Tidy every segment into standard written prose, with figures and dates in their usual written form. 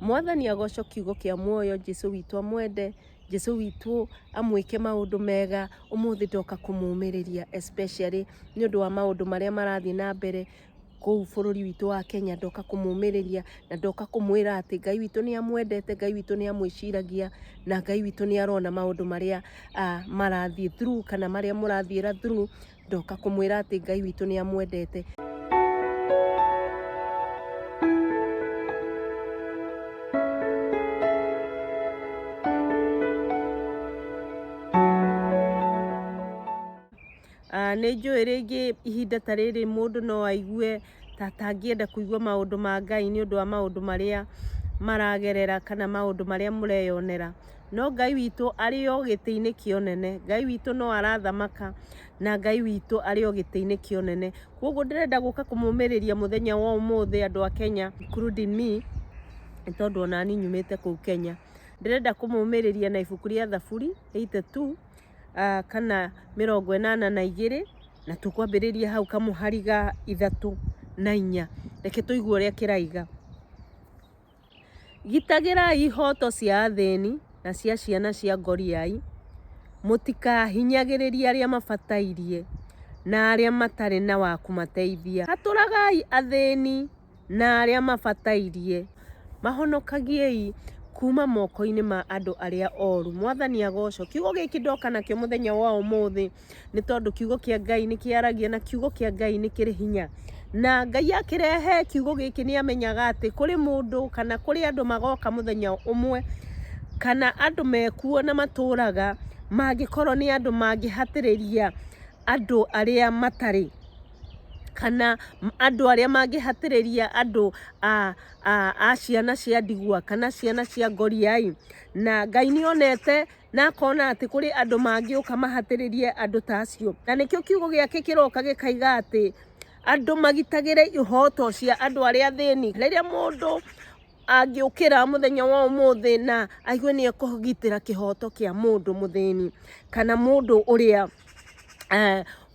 Mwathani agocwo kiugo kĩa muoyo, Jesu witũ amwende, Jesu witũ amwĩke maũndũ mega. Ũmũthĩ ndoka kũmũmĩrĩria especially nĩ ũndũ wa maũndũ marĩa marathiĩ na mbere kũu bũrũri witũ wa Kenya. Ndoka kũmũmĩrĩria na ndoka kũmwĩra atĩ Ngai witũ nĩ amwendete, Ngai witũ nĩ amwĩciragia na Ngai witũ nĩ arona maũndũ marĩa marathiĩ through kana marĩa mũrathiĩra through. Ndoka kũmwĩra atĩ Ngai witũ nĩ amwendete. Nĩ njũĩ rĩngĩ ihinda ta rĩrĩ mũndũ no aigue ta atangĩenda kũigua maũndũ ma Ngai nĩ ũndũ wa maũndũ marĩa maragerera kana maũndũ marĩa mũreyonera. No Ngai witũ arĩ o gĩtĩ-inĩ kĩa ũnene, Ngai witũ no arathamaka na Ngai witũ arĩ o gĩtĩ-inĩ kĩa ũnene. Koguo ndĩrenda gũka kũmũmĩrĩria mũthenya wa ũmũthĩ andũ a Kenya, including me, nĩ tondũ onani nyumĩte kũu Kenya. Ndĩrenda kũmũmĩrĩria na ibuku rĩa Thaburi 82 kana 82 na tũkwambĩrĩria hau kamũhari ga 3 na 4. Reke tũigue ũrĩa kĩraiga. Gitagĩrai ihooto cia athĩni na cia ciana cia ngoriai, mũtikahinyagĩrĩrie arĩa mabatairie na arĩa matarĩ na wa kũmateithia. Hatũragai athĩni na arĩa mabatairie, mahonokagiei kuuma moko-inĩ ma andũ arĩa oru. Mwathani agocwo. Kiugo gĩkĩ ndoka nakĩo mũthenya wa ũmũthĩ nĩ tondũ kiugo kĩa Ngai nĩ kĩaragia na kiugo kĩa Ngai nĩ kĩrĩ hinya. Na Ngai akĩrehe kiugo gĩkĩ nĩ amenyaga atĩ kũrĩ mũndũ kana kũrĩ andũ magoka mũthenya ũmwe kana andũ mekuo na matũraga mangĩkorwo nĩ andũ mangĩhatĩrĩria andũ arĩa matarĩ kana andũ arĩa mangĩhatĩrĩria andũ a ciana cia ndigwa kana ciana cia ngoriai. Na Ngai nĩ onete na akona atĩ kũrĩ andũ mangĩũka mahatĩrĩrie andũ ta acio. Na nĩkĩo kiugo gĩake kĩroka gĩkaiga atĩ andũ magitagĩre ihoto cia andũ arĩa athĩni. Rĩrĩa mũndũ angĩũkĩra mũthenya wa ũmũthĩ na aigue nĩ ekũgitĩra kĩhoto kĩa mũndũ mũthĩni kana mũndũ ũrĩa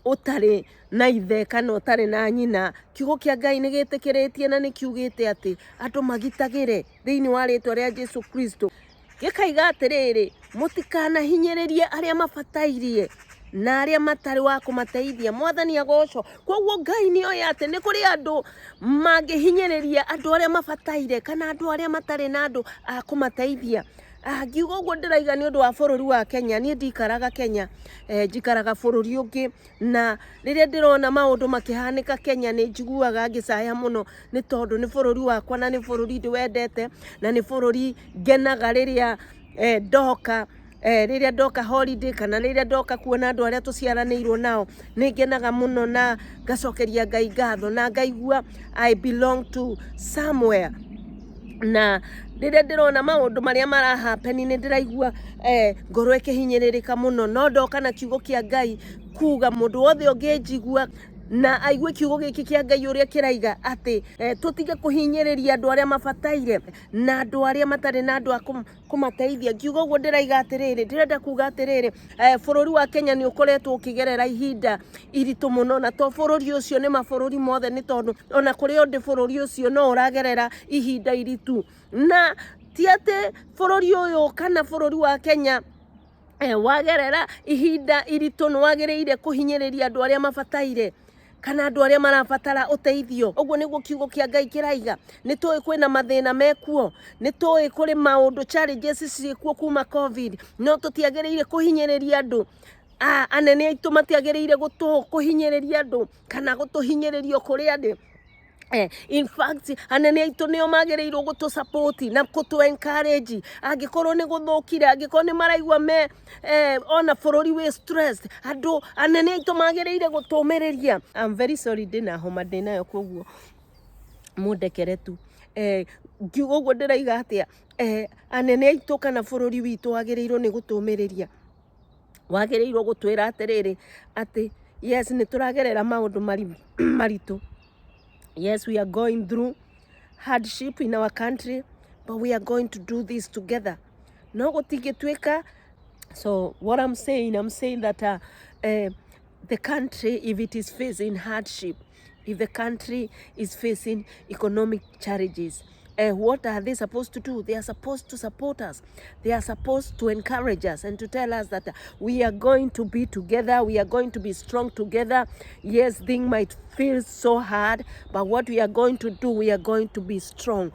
ũtarĩ na ithe kana ũtarĩ na nyina, kiugo kĩa Ngai nĩ gĩtĩkĩrĩtie na nĩ kiugĩte atĩ andũ magitagĩre thĩinĩ wa rĩtwa rĩa Jesu Kristo. Gĩkaiga atĩrĩrĩ, mũtikanahinyĩrĩrie arĩa mabatairie na arĩa matarĩ wa kũmateithia. Mwathani agocwo. Koguo Ngai nĩ oĩ atĩ nĩ kũrĩ andũ mangĩhinyĩrĩria andũ arĩa mabataire kana andũ arĩa matarĩ na andũ a kũmateithia. Ngiuga ũguo ndĩraiga nĩ ũndũ wa bũrũri wa Kenya. Niĩ ndikaraga Kenya, njikaraga bũrũri ũngĩ na rĩrĩa ndĩrona maũndũ makĩhanĩka Kenya nĩ njiguaga ngĩcaya mũno nĩ tondũ nĩ bũrũri wakwa na nĩ bũrũri ndĩwendete na nĩ bũrũri ngenaga rĩrĩa ndoka rĩrĩa ndoka holiday kana rĩrĩa ndoka kuona andũ arĩa tũciaranĩirwo nao. Nĩ ngenaga mũno na ngacokeria Ngai ngatho na ngaigua I belong to somewhere. Na rĩrĩa ndĩrona maũndũ marĩa mara happen nĩ ndĩraigua ngoro ĩkĩhinyĩrĩrĩka mũno, no ndoka na kiugo kĩa Ngai kuga mũndũ wothe ũngĩnjigua na aigue kiugo gĩkĩ kĩa Ngai ũrĩa kĩraiga atĩ tũtige kũhinyĩrĩria andũ arĩa mabataire na andũ arĩa matarĩ na andũ a kũmateithia. Ngiuga ũguo ndĩraiga atĩrĩrĩ, ndĩrenda kuga atĩrĩrĩ, bũrũri wa Kenya nĩ ũkoretwo ũkĩgerera ihinda iritũ mũno, na to bũrũri ũcio, nĩ mabũrũri mothe, nĩ tondũ ona kũrĩa ũndĩ bũrũri ũcio no ũragerera ihinda iritũ. Na ti atĩ bũrũri ũyũ kana bũrũri wa Kenya wagerera ihinda iritũ nĩ wagĩrĩire kũhinyĩrĩria andũ arĩa mabataire kana andũ arĩa marabatara ũteithio. Ũguo nĩguo kiugo kĩa Ngai kĩraiga. Nĩ tũĩ kwĩna mathĩna mekuo, nĩ tũĩ kũrĩ maũndũ challenges ciĩkuo kuma COVID, no tũtiagĩrĩire kũhinyĩrĩria andũ. Anene aitũ matiagĩrĩire kũhinyĩrĩria andũ kana gũtũhinyĩrĩria kũrĩ andũ. In fact, anene aitũ nĩo magĩrĩirwo gũtũ support na gũtũ encourage. Angĩkorwo nĩ gũthũkire, angĩkorwo nĩ maraigua me ona bũrũri wĩ stressed, andũ anene aitũ magĩrĩire gũtũmĩrĩria. I'm very sorry, ndĩna homa ndĩnayo, koguo mũndekere tu. Ngiuga ũguo ndĩraiga atĩa, anene aitũ kana bũrũri witũ wagĩrĩirwo nĩ gũtũmĩrĩria, wagĩrĩirwo gũtwĩra atĩrĩrĩ atĩ yes, nĩ tũragerera maũndũ maritũ, yes, we are going through hardship in our country, but we are going to do this together. No gũtingĩtuĩka. So what I'm saying that the country, if it is facing hardship, if the country is facing economic challenges, What are they supposed to do? They are supposed to support us. They are supposed to encourage us and to tell us that we are going to be together, we are going to be strong together. Yes, things might feel so hard, but what we are going to do, we are going to be strong.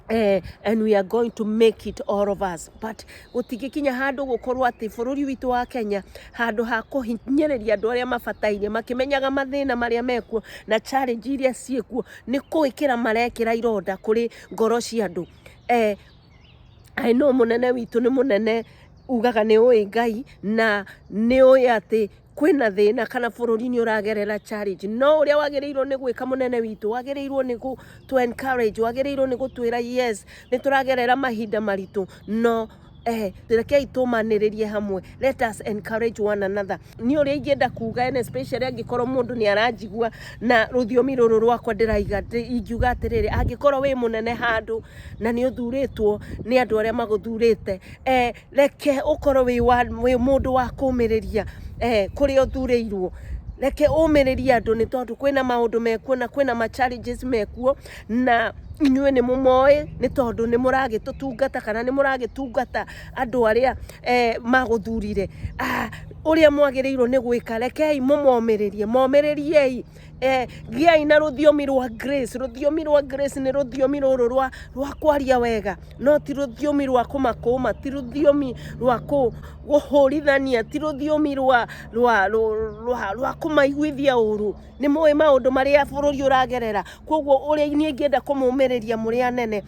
And we are going to make it, all of us. But gũtingĩkinya handũ gũkorwo atĩ bũrũri witũ wa Kenya, handũ ha kũhinyĩrĩria andũ arĩa mabataire, makĩmenyaga mathĩna marĩa mekuo na challenge iria ciĩkuo, nĩ kũĩkĩra marekĩra ironda kũrĩ ngoro cia andũ. I know mũnene witũ nĩ mũnene ugaga nĩ ũĩ Ngai na nĩ ũĩ atĩ kwĩna thĩna kana bũrũri nĩ ũragerera challenge, no ũrĩa wagĩrĩirwo nĩ gwĩka, mũnene witũ, wagĩrĩirwo nĩ gũ to encourage, wagĩrĩirwo nĩ gũtwĩra, yes, nĩ tũragerera mahinda maritũ, no rekei tũmanĩrĩrie hamwe. Let us encourage one another. Niĩ ũrĩa ingĩenda kuga, and especially angĩkorwo mũndũ nĩ aranjigua na rũthiomi rũrũ rwakwa ndĩraiga, ingiuga atĩrĩrĩ, angĩkorwo wĩ mũnene handũ na nĩ ũthurĩtwo nĩ andũ arĩa magũthurĩte, reke ũkorwo wĩ mũndũ wa kũmĩrĩria kũrĩa ũthurĩirwo. Reke ũmĩrĩrie andũ, nĩ tondũ kwĩna maũndũ mekuo na kwĩna ma challenges mekuo, na inyuĩ nĩ mũmoĩ, nĩ tondũ nĩ mũragĩtũtungata kana nĩ mũragĩtungata andũ arĩa magũthurire. Ũrĩa mwagĩrĩirwo nĩ gwĩka, rekei mũmomĩrĩrie, momĩrĩriei. Gĩai na rũthiomi rwa grace. Rũthiomi rwa grace nĩ rũthiomi rũrũ rwa kwaria wega, no ti rũthiomi rwa kũmakũma, ti rũthiomi rwa kũhũrithania, ti rũthiomi rwa kũmaiguithia ũru. Nĩ mũĩ maũndũ marĩa bũrũri ũragerera. Koguo ũrĩa niĩ ingĩenda kũmũmĩrĩria mũrĩ anene,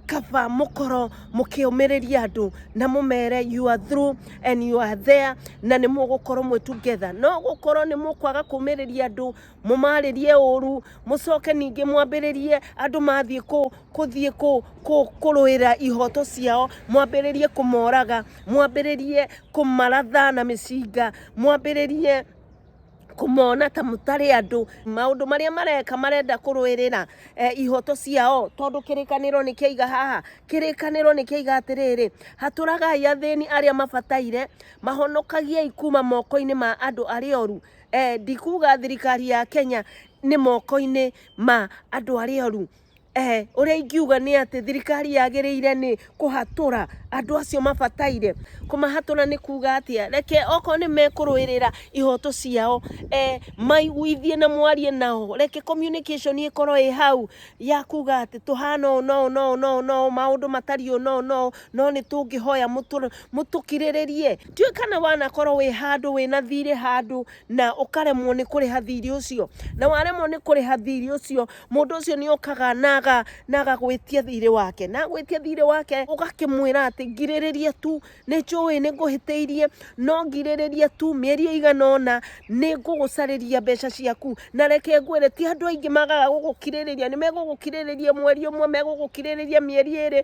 kaba mũkorwo mũkĩũmĩrĩria andũ na mũmere you are through and you are there, na nĩ mũgũkorwo mwĩ together. No gũkorwo nĩ mũkwaga kũmĩrĩria andũ, mũmarĩrie ũru, mũcoke ningĩ mwambĩrĩrie andũ mathiĩ kũthiĩ kũrũĩra ihoto ciao, mwambĩrĩrie kũmoraga, mwambĩrĩrie kũmaratha na mĩcinga, mwambĩrĩrie kũmona ta mũtarĩ andũ. Maũndũ marĩa mareka, marenda kũrũĩrĩra ihoto ciao, tondũ kĩrĩkanĩro nĩ kĩaiga haha, kĩrĩkanĩro nĩ kĩaiga atĩrĩrĩ, hatũragai athĩni arĩa mabataire, mahonokagiei kuma moko-inĩ ma andũ arĩa oru. Ndikuga thirikari ya Kenya nĩ moko-inĩ ma andũ arĩa oru. Ũrĩa ingiuga nĩ atĩ thirikari yagĩrĩire nĩ kũhatũra andũ acio mabataire. Kũmahatũra nĩ kuga atĩa? Reke okorwo nĩ mekũrũĩrĩra ihoto ciao, maiguithie na mwarie nao. Reke communication ĩkorwo ĩ hau ya kuga atĩ tũhana ũũ no no no no maũndũ matariĩ ũũ no no no nĩ tũngĩhoya mũtũkirĩrĩrie. Ndiũĩ kana wanakorwo wĩ handũ wĩna thirĩ handũ na ũkaremwo nĩ kũrĩha thirĩ ũcio, na waremwo nĩ kũrĩha thirĩ ũcio, mũndũ ũcio nĩ okaga na agagwĩtia thirĩ wake, na agwĩtia thirĩ wake, ũgakĩmwĩra atĩ ngirĩrĩria tu, nĩ njũĩ nĩ ngũhĩtĩirie, no ngirĩrĩria tu mĩeri ĩigana ũna, nĩ ngũgũcarĩria mbeca ciaku. Na reke ngwĩre, ti andũ aingĩ magaga gũgũkirĩrĩria. Nĩ megũgũkirĩrĩria mweri ũmwe, megũgũkirĩrĩria mĩeri 2,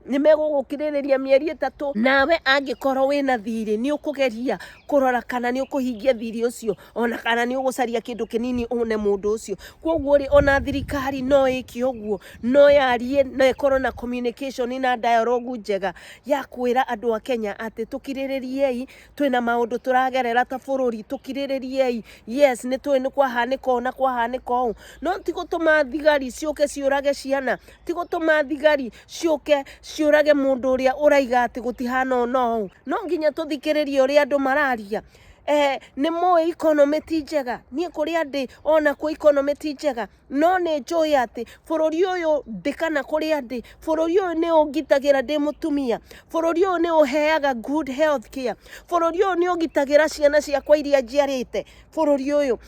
nĩ megũgũkirĩrĩria mĩeri 3. Nawe angĩkorwo wĩna thirĩ, nĩ ũkũgeria kũrora kana nĩ ũkũhingia thirĩ ũcio, ona kana nĩ ũgũcaria kĩndũ kĩnini ũne mũndũ ũcio. Koguo rĩ, ona thirikari no ĩke ũguo, no yarie na ĩkorwo na communication na dialogue njega ya kwĩra andũ a Kenya atĩ tũkirĩrĩriei, twĩna maũndũ tũragerera ta bũrũri, tũkirĩrĩriei. Yes, nĩ tũĩ nĩ kwahanĩka ũũ na kwahanĩka ũũ, no ti gũtũma thigari ciũke ciũrage ciana, ti gũtũma thigari ciũke ciũrage mũndũ ũrĩa ũraiga atĩ gũtihana ũũ na ũũ. No nginya tũthikĩrĩrie ũrĩa andũ mararia. Nĩ mũĩ economy ti njega. Niĩ kũrĩa ndĩ ona kuo economy ti njega, no nĩ njũĩ atĩ bũrũri ũyũ ndĩ kana kũrĩa ndĩ, bũrũri ũyũ nĩ ũngitagĩra ndĩ mũtumia, bũrũri ũyũ nĩ ũheaga good health care, bũrũri ũyũ nĩ ũgitagĩra ciana ciakwa iria njiarĩte, bũrũri ũyũ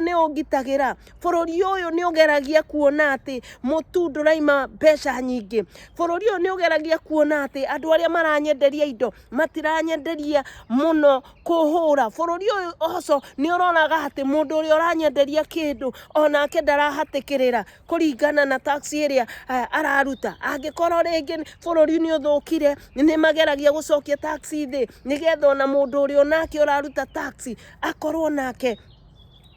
nĩ ũngitagĩra, bũrũri ũyũ nĩ ũgeragia kuona atĩ mũtu ndũraima mbeca nyingĩ, bũrũri ũyũ nĩ ũgeragia kuona atĩ andũ arĩa maranyenderia indo matiranyenderia mũno kũhũra, bũrũri ũyũ oco nĩ ũroraga atĩ mũndũ ũrĩa ũranyenderia kĩndũ onake ndarahatĩkĩrĩra kũringana na tax ĩrĩa araruta. Angĩkorwo rĩngĩ bũrũri nĩ ũthũkire, nĩ mageragia gũcokia tax thĩ, nĩgetha ona mũndũ ũrĩa onake ũraruta tax akorwo nake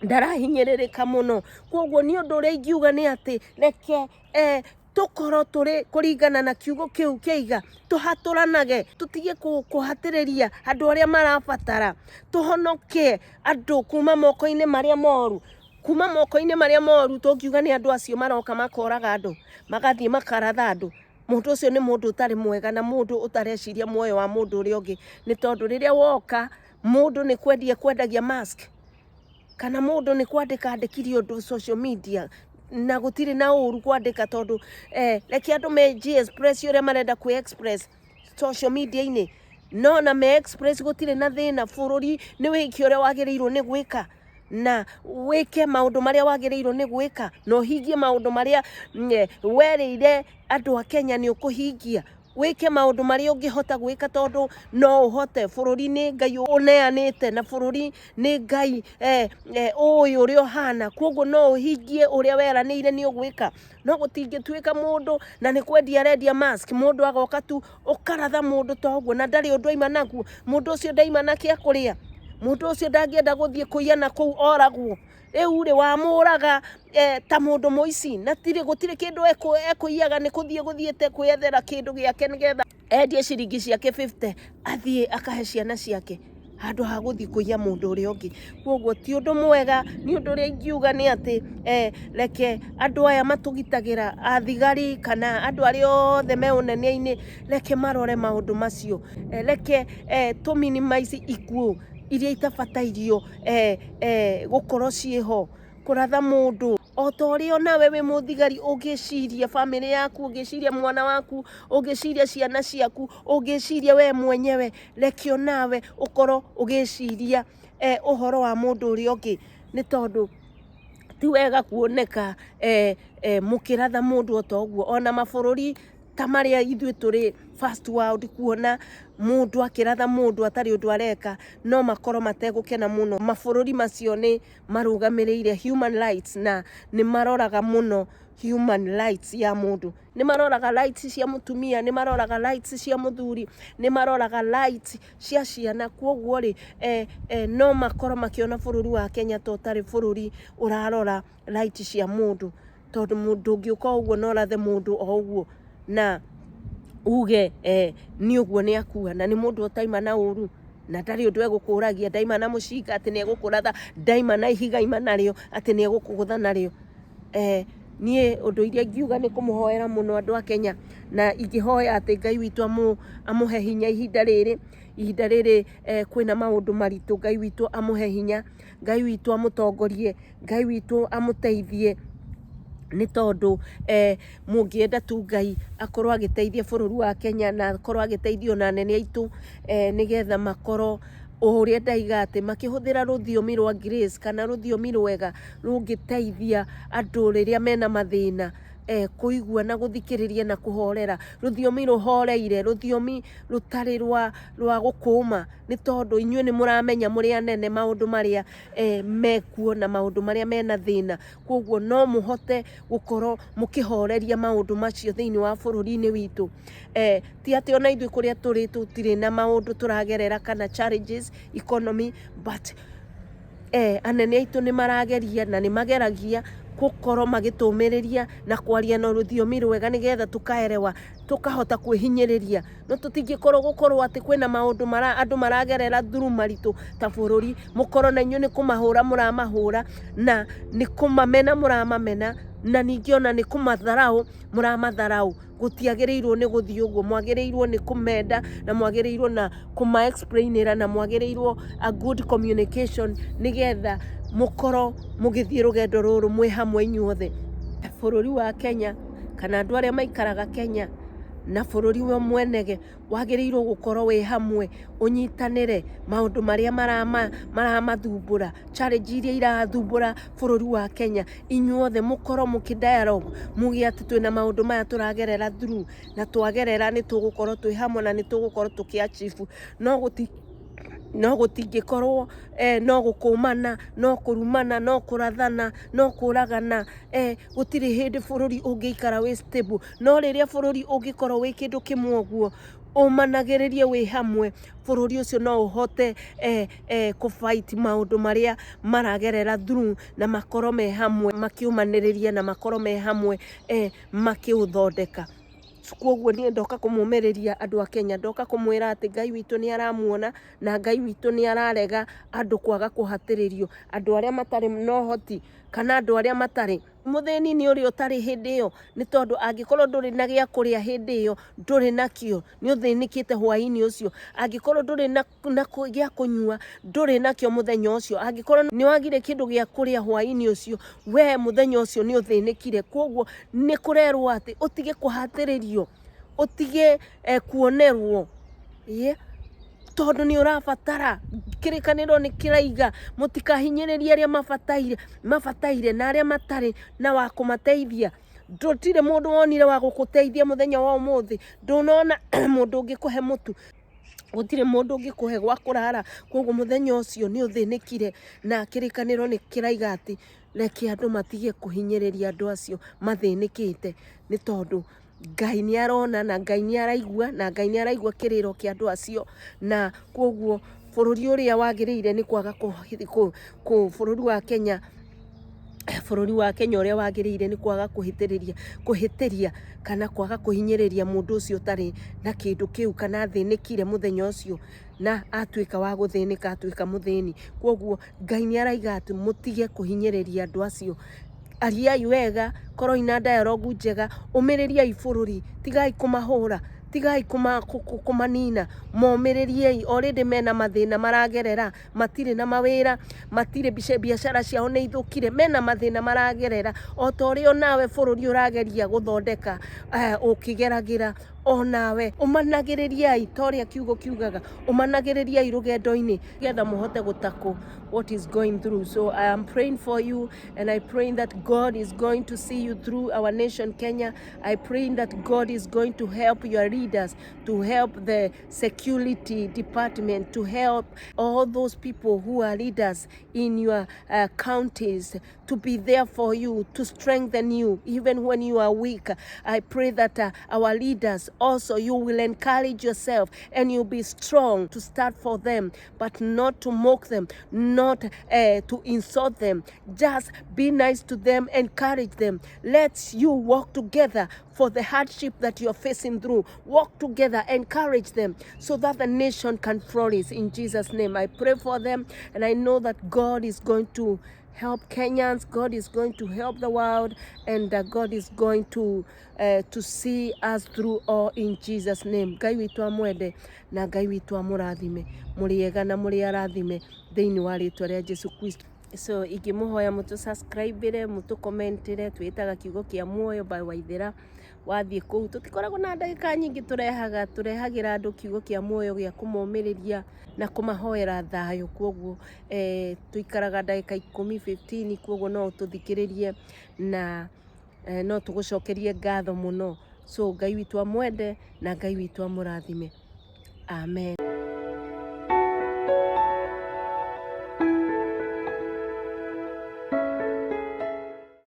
ndarahinyĩrĩrĩka mũno. Koguo nĩ ũndũ ũrĩa ingiuga nĩ atĩ reke tũkorwo tũrĩ kũringana na kiugo kĩu kĩiga, tũhatũranage, tũtige kũhatĩrĩria andũ arĩa marabatara, tũhonokie andũ kuma moko-inĩ marĩa moru. Kuma moko-inĩ marĩa moru tũngiuga nĩ andũ acio maroka makoraga andũ, magathiĩ makaratha andũ. Mũndũ ũcio nĩ mũndũ ũtarĩ mwega na mũndũ ũtareciria muoyo wa mũndũ ũrĩa ũngĩ, nĩ tondũ rĩrĩa woka mũndũ nĩ kwendia kwendagia mask, kana mũndũ nĩ kwandĩka andĩkire ũndũ social media, na gũtirĩ na ũru kwandĩka tondũ reke andũ me express ũrĩa marenda kwĩ express social media-inĩ, no na me express gũtirĩ na thĩna. Bũrũri nĩ wĩke ũrĩa wagĩrĩirwo nĩ gwĩka, na wĩke maũndũ marĩa wagĩrĩirwo nĩ gwĩka, na ũhingie maũndũ marĩa werĩire andũ a Kenya nĩ ũkũhingia. Wĩke maũndũ marĩa ũngĩhota gwĩka tondũ no ũhote. Bũrũri nĩ Ngai ũneanĩte, na bũrũri nĩ Ngai ũĩ ũrĩa ũhana, koguo no ũhingie ũrĩa weranĩire nĩ ũgwĩka. No gũtingĩtuĩka mũndũ na nĩ kwendia arendia mask, mũndũ agoka tu ũkaratha mũndũ ta ũguo na ndarĩ ũndũ aima naguo. Mũndũ ũcio ndaima na kĩa kũrĩa, mũndũ ũcio ndangĩenda gũthiĩ kũiya na kũu oragwo. Rĩu rĩ, wamũraga ta mũndũ mũici, na tirĩ gũtirĩ kĩndũ ekũiyaga, nĩ kũthiĩ gũthiĩte kwĩyethera kĩndũ gĩake nĩgetha endie ciringi ciake 50 athiĩ akahe ciana ciake, handũ ha gũthiĩ kũiya mũndũ ũrĩa ũngĩ. Koguo ti ũndũ mwega. Nĩ ũndũ ũrĩa ingiuga nĩ atĩ reke andũ aya matũgitagĩra, athigari kana andũ arĩa othe me ũnene-inĩ, reke marore maũndũ macio. Reke tũ minimize ikuũ iria itabatairio gũkorwo ciĩho. Kũratha mũndũ o ta ũrĩa onawe wĩ mũthigari ũngĩciria bamĩrĩ yaku, ũngĩciria mwana waku, ũngĩciria ciana ciaku, ũngĩciria we mwenyewe, reke onawe ũkorwo ũgĩciria ũhoro wa mũndũ ũrĩa ũngĩ, nĩ tondũ ti wega kuoneka mũkĩratha mũndũ o ta ũguo. Ona mabũrũri ta marĩa ithuĩ tũrĩ first world, kuona mũndũ akĩratha mũndũ atarĩ ũndũ areka, no makorwo mategũkena mũno. Mabũrũri macio nĩ marũgamĩrĩire human rights, na nĩ maroraga mũno human rights ya mũndũ. Nĩ maroraga rights cia mũtumia, nĩ maroraga rights cia mũthuri, nĩ maroraga rights cia ciana. Koguo rĩ, no makorwo makĩona bũrũri wa Kenya ta ũtarĩ bũrũri ũrarora right cia mũndũ, tondũ mũndũ ũngĩũka ũguo na ũrathe mũndũ o ũguo na uge nĩ ũguo nĩ akua, na nĩ mũndũ ũtaima na ũru na ndarĩ ũndũ egũkũragia, ndaima na mũcinga atĩ nĩ egũkũratha, ndaima na ihiga ima narĩo atĩ nĩ egũkũgũtha narĩo. Niĩ ũndũ iria ingiuga nĩ kũmũhoera mũno andũ a Kenya, na ingĩhoya atĩ Ngai witũ amũhe hinya ihinda rĩrĩ, ihinda rĩrĩ kwĩna maũndũ maritũ. Ngai witũ amũhe hinya, Ngai witũ amũtongorie, Ngai witũ amũteithie, nĩ tondũ mũngĩenda tu Ngai akorwo agĩteithia bũrũri wa Kenya, na akorwo agĩteithia ona anene aitũ, nĩgetha makorwo o ũrĩa ndaiga atĩ makĩhũthĩra rũthiomi rwa grace kana rũthiomi rwega rũngĩteithia andũ rĩrĩa mena mathĩna, kũigua na gũthikĩrĩria na kũhorera, rũthiomi rũhoreire, rũthiomi rũtarĩ rwa gũkũma, nĩ tondũ inyuĩ nĩ mũramenya mũrĩ anene maũndũ marĩa mekuo na maũndũ marĩa mena thĩna. Koguo no mũhote gũkorwo mũkĩhoreria maũndũ macio thĩinĩ wa bũrũri-inĩ witũ. Ti atĩ ona ithuĩ kũrĩa tũrĩ tũtirĩ na maũndũ tũragerera kana challenges economy, but anene aitũ nĩ marageria na nĩ mageragia gũkorwo magĩtũmĩrĩria na kwaria na rũthiomi rwega, nĩgetha tũkaerewa, tũkahota kwĩhinyĩrĩria. No tũtingĩkorwo gũkorwo atĩ kwĩna maũndũ mara andũ maragerera through maritũ ta bũrũri, mũkorwo na inyuĩ nĩ kũmahũra mũramahũra, na nĩ kũmamena mũramamena, na ningĩ ona nĩ kũmatharau mũramatharau. Gũtiagĩrĩirwo nĩ gũthiĩ ũguo. Mwagĩrĩirwo nĩ kũmenda, na mwagĩrĩirwo na kũma explainĩra, na mwagĩrĩirwo a good communication, nĩgetha mũkorwo mũgĩthiĩ rũgendo rũrũ mwĩ hamwe inyuothe. Bũrũri wa Kenya kana andũ arĩa maikaraga Kenya na bũrũri we mwenege wagĩrĩirwo gũkorwo wĩ hamwe, ũnyitanĩre maũndũ marĩa maramathumbũra, challenge iria irathumbũra bũrũri wa Kenya. Inyuothe mũkorwo mũkĩ dialogue, muge atĩ twĩna maũndũ maya tũragerera through, na twagerera nĩ tũgũkorwo twĩ hamwe na nĩ tũgũkorwo tũkĩ achieve. No gũtingĩkorwo no gũkũmana, no kũrumana, no kũrathana, no kũragana, gũtirĩ hĩndĩ bũrũri ũngĩikara wĩ stable. No rĩrĩa bũrũri ũngĩkorwo wĩ kĩndũ kĩmwe ũguo, ũmanagĩrĩrie wĩ hamwe, bũrũri ũcio no ũhote kũ fight maũndũ marĩa maragerera through, na makorwo me hamwe makĩũmanĩrĩria, na makorwo me hamwe makĩũthondeka. Koguo niĩ ndoka kũmũmĩrĩria andũ a Kenya, ndoka kũmwĩra atĩ Ngai witũ nĩ aramuona na Ngai witũ nĩ ararega andũ kwaga kũhatĩrĩrio, andũ arĩa matarĩ na ũhoti kana andũ arĩa matarĩ. Mũthĩni nĩ ũrĩa ũtarĩ hĩndĩ ĩyo, nĩ tondũ angĩkorwo ndũrĩ na gĩa kũrĩa hĩndĩ ĩyo, ndũrĩ nakĩo, nĩ ũthĩnĩkĩte hwaĩ-inĩ ũcio. Angĩkorwo ndũrĩ na gĩa kũnyua, ndũrĩ nakĩo mũthenya ũcio. Angĩkorwo nĩ wagire kĩndũ gĩa kũrĩa hwaĩ-inĩ ũcio, we mũthenya ũcio nĩ ũthĩnĩkire. Koguo nĩ kũrerwo atĩ ũtige kũhatĩrĩrio, ũtige kuonerwo, tondũ nĩ ũrabatara. Kĩrĩkanĩro nĩ kĩraiga mũtikahinyĩrĩrie arĩa mabataire, mabataire na arĩa matarĩ na wa kũmateithia. Ndũtirĩ mũndũ wonire wa gũgũteithia mũthenya wa ũmũthĩ, ndũnona mũndũ ũngĩkũhe mũtu, gũtirĩ mũndũ ũngĩkũhe gwa kũrara. Koguo mũthenya ũcio nĩ ũthĩnĩkire, na kĩrĩkanĩro nĩ kĩraiga atĩ reke andũ matige kũhinyĩrĩria andũ acio mathĩnĩkĩte, nĩ tondũ Ngai nĩ arona na Ngai nĩ araigua na Ngai nĩ araigua kĩrĩro kĩa andũ acio. Na koguo bũrũri ũrĩa wagĩrĩire nĩ kwaga bũrũri wa Kenya, bũrũri wa Kenya ũrĩa wagĩrĩire nĩ kwaga kũhĩtĩrĩria, kũhĩtĩria kana kwaga kũhinyĩrĩria mũndũ ũcio ũtarĩ na kĩndũ kĩu kana athĩnĩkire mũthenya ũcio na atuĩka wa gũthĩnĩka, atuĩka mũthĩni. Koguo Ngai nĩ araiga atĩ mũtige kũhinyĩrĩria andũ acio. Ariai wega, koroi na dialogue njega, ũmĩrĩriai bũrũri, tigai kũmahũra, tigai kũmanina, momĩrĩriei. Already mena mathĩna maragerera, matirĩ na mawĩra, matirĩ, biacara ciao nĩ ithũkire, mena mathĩna maragerera. O ta ũrĩa onawe bũrũri ũrageria gũthondeka ũkĩgeragĩra, onawe ũmanagĩrĩriai ta ũrĩa kiugo kiugaga, ũmanagĩrĩriai rũgendo-inĩ getha mũhote gũtackle what is going through. So I am praying for you, and I pray that God is going to see you through our nation Kenya. I pray that God is going to help your leaders, to help the security department, to help all those people who are leaders in your counties, to be there for you, to strengthen you even when you are weak. I pray that our leaders also, you will encourage yourself and you'll be strong to stand for them, but not to mock them, not to insult them. Just be nice to them, encourage them. Let you walk together for the hardship that you're facing through. Walk together, encourage them so that the nation can flourish. In Jesus' name, I pray for them, and I know that God is going to help Kenyans, God is going to help the world, and God is going to see us through all in Jesus' name. Ngai witũ amwende na Ngai witũ amũrathime, mũrĩ ega na mũrĩ arathime thĩinĩ wa rĩtwa rĩa Jesu Kristo. So ingĩmũhoya mũtũ subscribe, mũtũ commentire, twĩtaga Kiugo kĩa Muoyo by Waithera. Wathiĩ kũu tũtikoragwo na ndagĩka nyingĩ, tũrehaga tũrehagĩra andũ kiugo kĩa muoyo gĩa kũmomĩrĩria na kũmahoera thayũ. Koguo tũikaraga ndagĩka 10, 15, koguo no ũtũthikĩrĩrie na no tũgũcokerie ngatho mũno. So Ngai witũ amwende na Ngai witũ amũrathime. Amen.